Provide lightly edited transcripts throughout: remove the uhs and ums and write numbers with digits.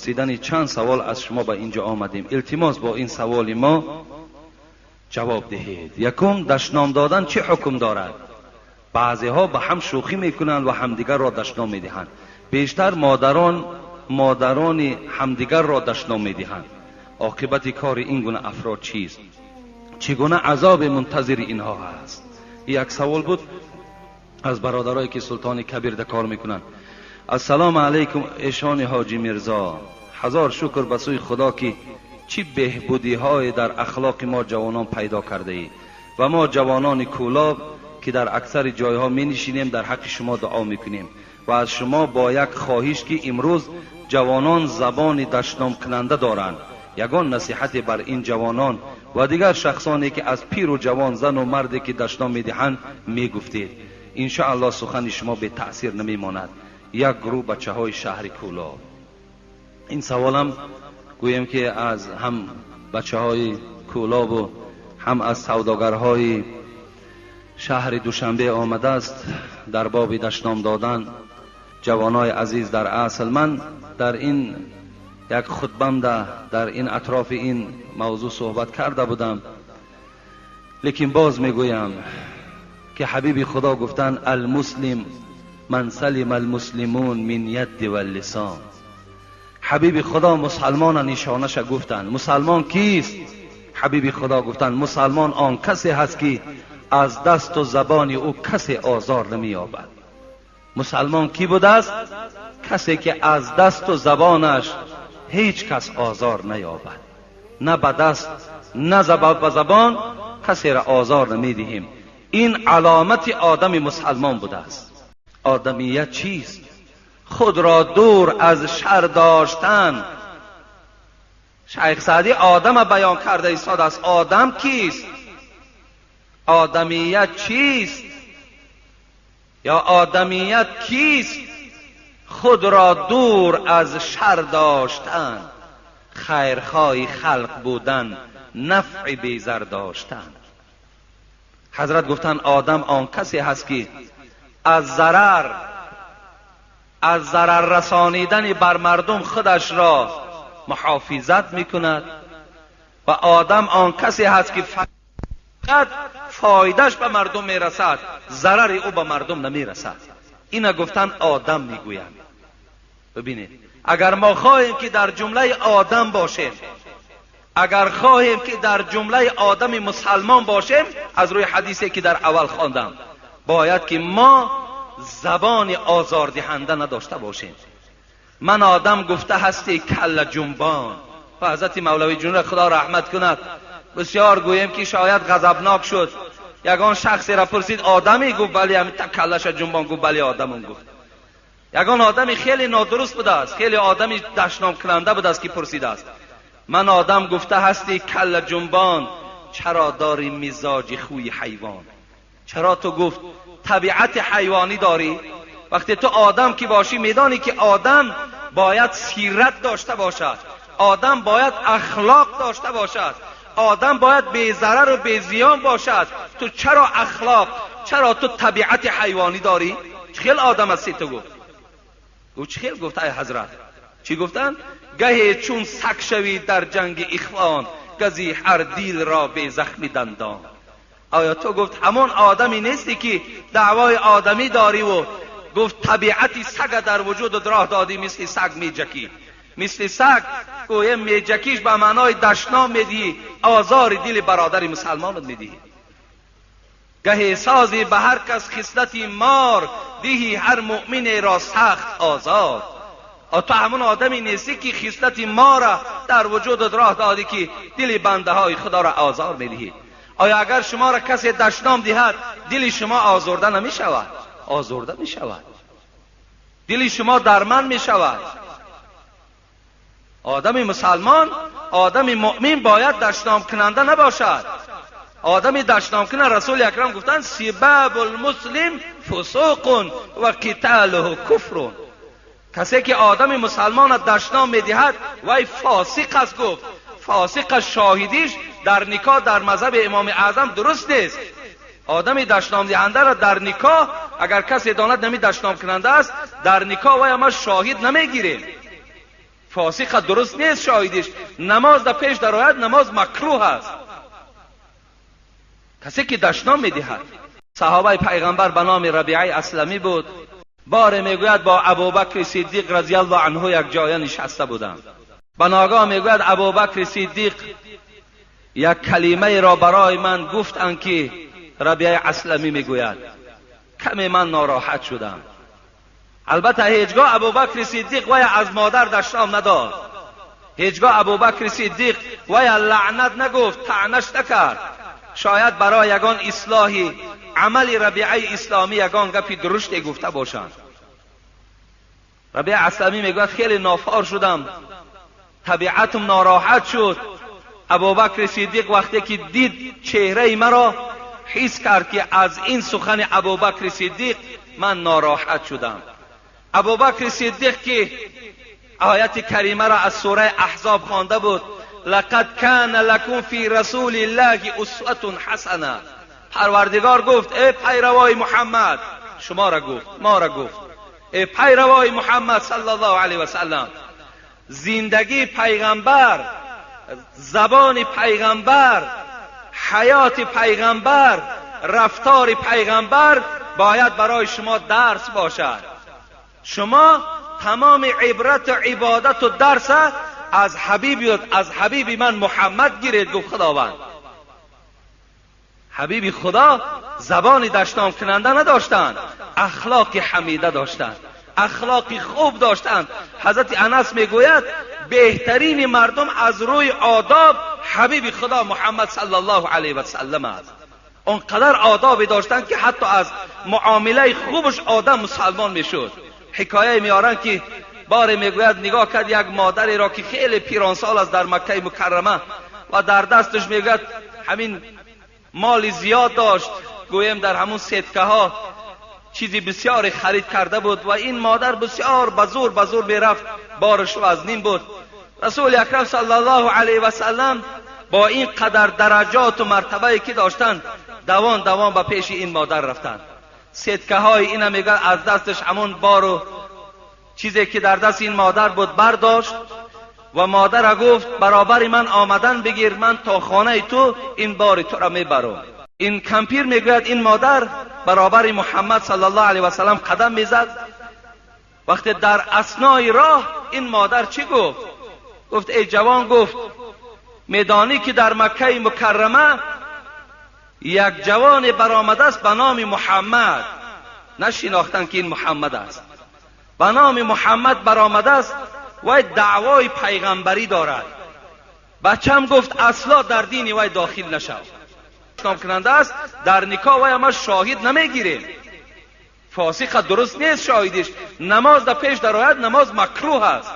Пурсидани чанд савол аз шумо ба инҷо омадем. Илтимос, бо ин саволи мо ҷавоб диҳед. Якум, дашном додан чӣ ҳукм дорад? Баъзеҳо ба ҳам шӯхӣ мекунанд ва ҳамдигарро дашном медиҳанд. Бештар модарон модарони ҳамдигарро дашном медиҳанд. Оқибати кори ин гуна афрод чист? Чӣ гуна азоби мунтазири инҳо ҳаст? Як савол буд аз бародарое ки Султони Кабирда кор мекунанд. Ассалому алайкум, эшони ҳоҷи Мирзо. Ҳазор шукр ба сӯи Худо, ки чӣ беҳбудиҳое дар ахлоқи мо ҷавонон пайдо кардаӣ ва мо ҷавонони Кӯлоб, ки дар аксари ҷойҳо менишинем, дар ҳаққи шумо дуо мекунем ва аз шумо бо як хоҳиш, ки имрӯз ҷавонон забони дашномкунанда доранд, ягон насиҳате бар ин ҷавонон ва дигар шахсоне, ки аз пиру ҷавон, зану марде ки дашном медиҳанд, мегуфтед. Иншоаллоҳ, сухани шумо бетаъсир намемонад. Як гурӯҳ бачаҳои шаҳри Кӯлоб. Ин саволам гӯем, ки аз ҳам бачаҳои Кӯлобу ҳам аз савдогарҳои шаҳри Душанбе омадааст дар боби дашном додан. Ҷавонои азиз, дар асл ман дар ин як хутбамда дар ин атрофи ин мавзӯъ суҳбат карда будам, лекин боз мегӯям, ки ҳабиби Худо гуфтанд: «Алмуслим ман салима алмуслимун мин ядди валлисон». Ҳабиби Худо мусалмона нишонаша гуфтанд. Мусалмон кист? Ҳабиби Худо гуфтанд: мусалмон он касе ҳаст, ки аз дасту забони ӯ касе озор намеёбад. Мусалмон кӣ будааст? Касе ки аз дасту забонаш ҳеҷ кас озор наёбад. На ба даст, на ба забон касеро озор намедиҳем. Ин аломати одами мусалмон будааст. Одамият чист? Худро дур аз шар доштан. Шайх Саъдӣ одама баён карда истодааст. Одам кист? Одамият чист ё одамият кист? Худро дур аз шар доштан, хайрхоҳи халқ будан, нафъи безар доштан. Ҳазрат гуфтанд: одам он касе ҳаст, ки аз зарар расонидани бар мардум худашро муҳофизат мекунад ва одам он касе ҳаст, ки фақат фоидаш ба мардум мерасад, зарари ӯ ба мардум намерасад. Ина гуфтан одам мегӯянд. Бибинед, агар мо хоҳем, ки дар ҷумлаи одам бошем, агар хоҳем, ки дар ҷумлаи одами мусалмон бошем, аз рӯи ҳадисе ки дар аввал хондам, бояд ки мо забони озордиҳанда надошта бошем. Ман одам гуфта ҳасти калла ҷунбон. Ва ҳазрати Мавлавӣ Ҷунра, Худо раҳмат кунад, бисёр гӯем, ки шояд ғазабнок шуд. Ягон шахсеро пурсид: «Одамӣ?» Гуфт: «Бале». Ҳамин каллаша ҷунбон, гуфт: «Бале, одамам», гуфт. Ягон одами хеле нодуруст будааст, хеле одами дашномкунанда будааст, ки пурсидааст: «Ман одам гуфта ҳасти калла ҷунбон, чаро дорӣ мизоҷи хӯи ҳайвон? Чаро ту, гуфт, табиати ҳайвонӣ дорӣ? Вақте ту одам ки бошӣ, медонӣ, ки одам бояд сират дошта бошад, одам бояд ахлоқ дошта бошад, одам бояд безарару безиён бошад. Ту чаро ахлоқ, чаро ту табиати ҳайвонӣ дорӣ? Чӣ хел одам ҳастӣ ту?» Гуфт. Гуфт: «Чӣ хел?» Гуфт: «Ай ҳазрат, чӣ гуфтанд? Гаҳе чун саг шавӣ дар ҷанги ихвон, газӣ ҳар дил ро безахми дандон. Оё ту, гуфт, ҳамон одаме нестӣ, ки даъвои одамӣ дорӣ ву, гуфт, табиати сага дар вуҷудат роҳ додӣ, мисли саг меҷакӣ?» Мисли саг гӯя меҷакиш ба маънои дашном медиҳӣ, озори дили бародари мусалмонат медиҳӣ. Гаҳе созӣ ба ҳар кас хислати мор, диҳӣ ҳар муъминеро сахт озор. Ту ҳамон одаме нестӣ, ки хислати мора дар вуҷудат роҳ додӣ, ки дили бандаҳои Худоро озор медиҳӣ? Оё агар шуморо касе дашном диҳад, дили шумо озурда намешавад? Озурда мешавад, дили шумо дарманд мешавад. Одами мусалмон, одами муъмин бояд дашномкунанда набошад. Одами дашномкунанда, Расули Акрам гуфтанд: «Сибабул муслим фусуқун ва қиталуҳу куфрун». Касе ки одами мусалмона дашном медиҳад, вай фосиқ аст, гуфт. Фосиқ шоҳидиш дар никоҳ дар мазҳаби Имоми Аъзам дуруст нест. Одами дашномдиҳандаро дар никоҳ агар касе донад, нами дашномкунанда аст, дар никоҳ вай ама шоҳид намегирем. Фосиқ дуруст нест шоҳидиш. Намоз дар пеш дарояд, намоз макруҳ аст. Касе ки дашном медиҳад. Саҳобаи пайғамбар ба номи Рабиаи Асламӣ буд. Боре мегӯяд бо Абубакри Сиддиқ разияллоҳу анҳу як ҷоя нишаста будам. Ба ногоҳ мегӯяд Абубакри Сиддиқ як калимаеро барои ман гуфтанд ки Рабиаи Асламӣ мегӯяд. Каме ман нороҳат шудам. Албатта ҳеҷгоҳ Абубакри Сиддиқ вая аз модар дашном надод. Ҳеҷгоҳ Абубакри Сиддиқ вая лаънат нагуфт, таънаш накард. Шояд барои ягон ислоҳи амали Рабиаи Исломӣ ягон гапи дуруште гуфта бошанд. Рабиаи Асламӣ мегӯяд хеле нофор шудам, табиатам нороҳат шуд. Абубакри Сиддиқ вақте ки дид чеҳраи маро, ҳис кард ки аз ин сухани Абубакри Сиддиқ ман нороҳат шудам. Абубакри Сиддиқ ки ояти каримаро аз сураи Аҳзоб хонда буд, лақад кана лакум фи расулиллаҳи усватун ҳасана. Парвардигор гуфт эй пайравои Муҳаммад, шуморо гуфт, моро гуфт, эй пайравои Муҳаммад саллаллоҳу алайҳи васаллам, зиндагии пайғамбар, забони пайғамбар, ҳаёти пайғамбар, рафтори пайғамбар бояд барои шумо дарс бошад. Шумо тамоми ибрату ибодату дарса аз ҳабиб, аз ҳабиби ман Муҳаммад гиред, гуфт Худованд. Ҳабиби Худо забони дашномкунанда надоштанд, ахлоқи ҳамида доштанд, ахлоқи хуб доштанд. Ҳазрати Анас мегӯяд беҳтарини мардум аз рӯи одоб ҳабиби Худо Муҳаммад саллаллоҳу алайҳи васаллам аст. Он қадар одобе доштанд ки ҳатто аз муомилаи хубаш одам мусалмон мешуд. Ҳикояе меоранд ки боре мегӯяд нигоҳ кард як модареро ки хеле пиронсол аст дар Маккаи Мукаррама ва дар дасташ мегӯяд ҳамин моли зиёд дошт, гӯем дар ҳамун сеткаҳо чизи бисёре харид карда буд ва ин модар бисёр ба зур мерафт, бораш вазнин буд. Расули акрам саллаллоҳу алайҳи васаллам бо ин қадар дараҷоту мартабае ки доштанд, давон давон ба пеши ин модар рафтанд. Сеткаҳои ина мегӯяд аз дасташ ҳамон бору чизе ки дар дасти ин модар буд бардошт ва модарро гуфт баробари ман омадан бигир, ман то хонаи ту ин бори туро мебарам. Ин кампир мегӯяд ин модар баробари Муҳаммад саллаллоҳу алайҳи васаллам қадам мезад. Вақте дар аснои роҳ ин модар чӣ гуфт? Гуфт эй ҷавон, гуфт медонӣ ки дар Маккаи Мукаррама як ҷавоне баромадааст ба номи Муҳаммад. Нашинохтанд ки ин Муҳаммад аст. Ба номи Муҳаммад баромадааст, вай даъвои пайғамбарӣ дорад. Бачам гуфт асло дар дини вай дохил нашав. Кунанда аст, дар никоҳ вай ама шоҳид намегирем. Фосиқ дуруст нест шоҳидиш. Намоз дар пеш дарояд, намоз макруҳ аст.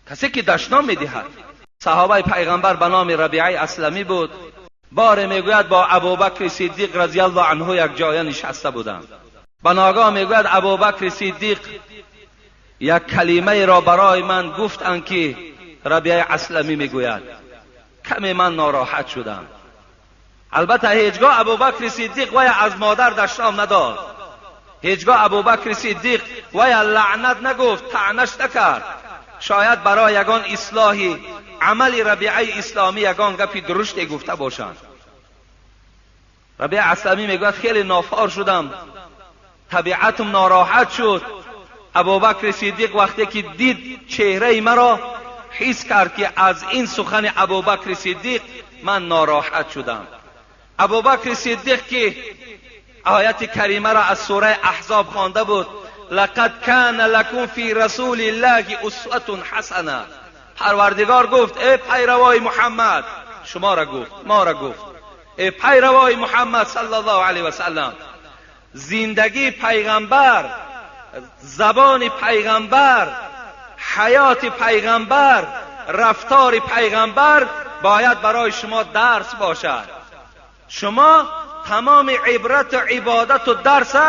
Касе ки дашном медиҳад. Саҳобаи пайғамбар ба номи Рабиаи Асламӣ буд. Боре мегӯяд бо Абубакри Сиддиқ разияллоҳу анҳу як ҷоя нишаста будам. Ба ногоҳ мегӯяд Абубакри Сиддиқ як калимаеро барои ман гуфтанд ки Рабиаи Асламӣ мегӯяд. Каме ман нороҳат шудам. Албатта ҳеҷгоҳ Абубакри Сиддиқ вая аз модар дашном надод. Ҳеҷгоҳ Абубакри Сиддиқ вая лаънат нагуфт, таънаш накард. Шояд барои ягон ислоҳи амали Рабиаи Исломӣ ягон гапи дуруште гуфта бошанд. Рабиаи Асламӣ мегӯяд хеле нофор шудам, табиатам нороҳат шуд. Абубакри Сиддиқ вақте ки дид чеҳраи маро, ҳис кард ки аз ин сухани Абубакри Сиддиқ ман нороҳат шудам. Абубакри Сиддиқ ки ояти каримаро аз сураи Аҳзоб хонда буд, лақад кана лакум фи расулиллаҳи усватун ҳасана. Парвардигор гуфт эй пайравои Муҳаммад, шуморо гуфт, моро гуфт, эй пайравои Муҳаммад саллаллоҳу алайҳи васаллам, зиндагии пайғамбар, забони пайғамбар, ҳаёти пайғамбар, рафтори пайғамбар бояд барои шумо дарс бошад. Шумо тамоми ибрату ибодату дарса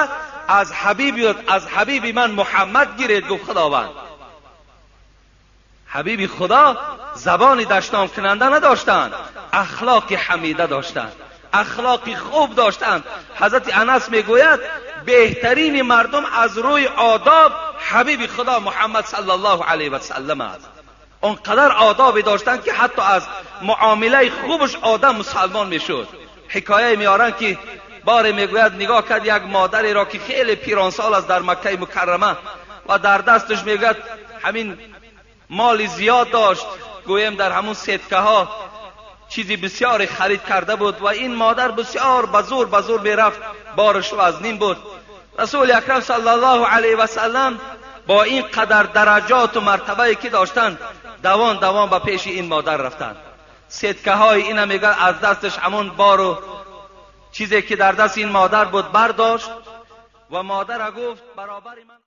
аз ҳабиб, аз ҳабиби ман Муҳаммад гиред, гуфт Худованд. Ҳабиби Худо забони дашномкунанда надоштанд, ахлоқи ҳамида доштанд, ахлоқи хуб доштанд. Ҳазрати Анас мегӯяд беҳтарини мардум аз рӯи одоб ҳабиби Худо Муҳаммад саллаллоҳу алайҳи васаллам аст. Он қадар одобе доштанд, ки ҳатто аз муомилаи хубаш одам мусалмон мешуд. Ҳикояе меоранд, ки боре, мегӯяд, нигоҳ кард як модареро, ки хеле пиронсол аст, дар Маккаи Мукаррама, ва дар дасташ, мегӯяд, ҳамин моли зиёд дошт, гӯем, дар ҳамун сеткаҳо чизи бисёре харид карда буд, ва ин модар бисёр ба зур ба зур мерафт, бораш вазнин буд. Расули Акрам саллаллоҳу алайҳи васаллам бо ин қадар дараҷоту мартабае ки доштанд, давон давон ба пеши ин модар рафтанд, сеткаҳои ина, мегӯяд, аз дасташ ҳамон бору чизе ки дар дасти ин модар буд бардошт ва модара гуфт: баробари ман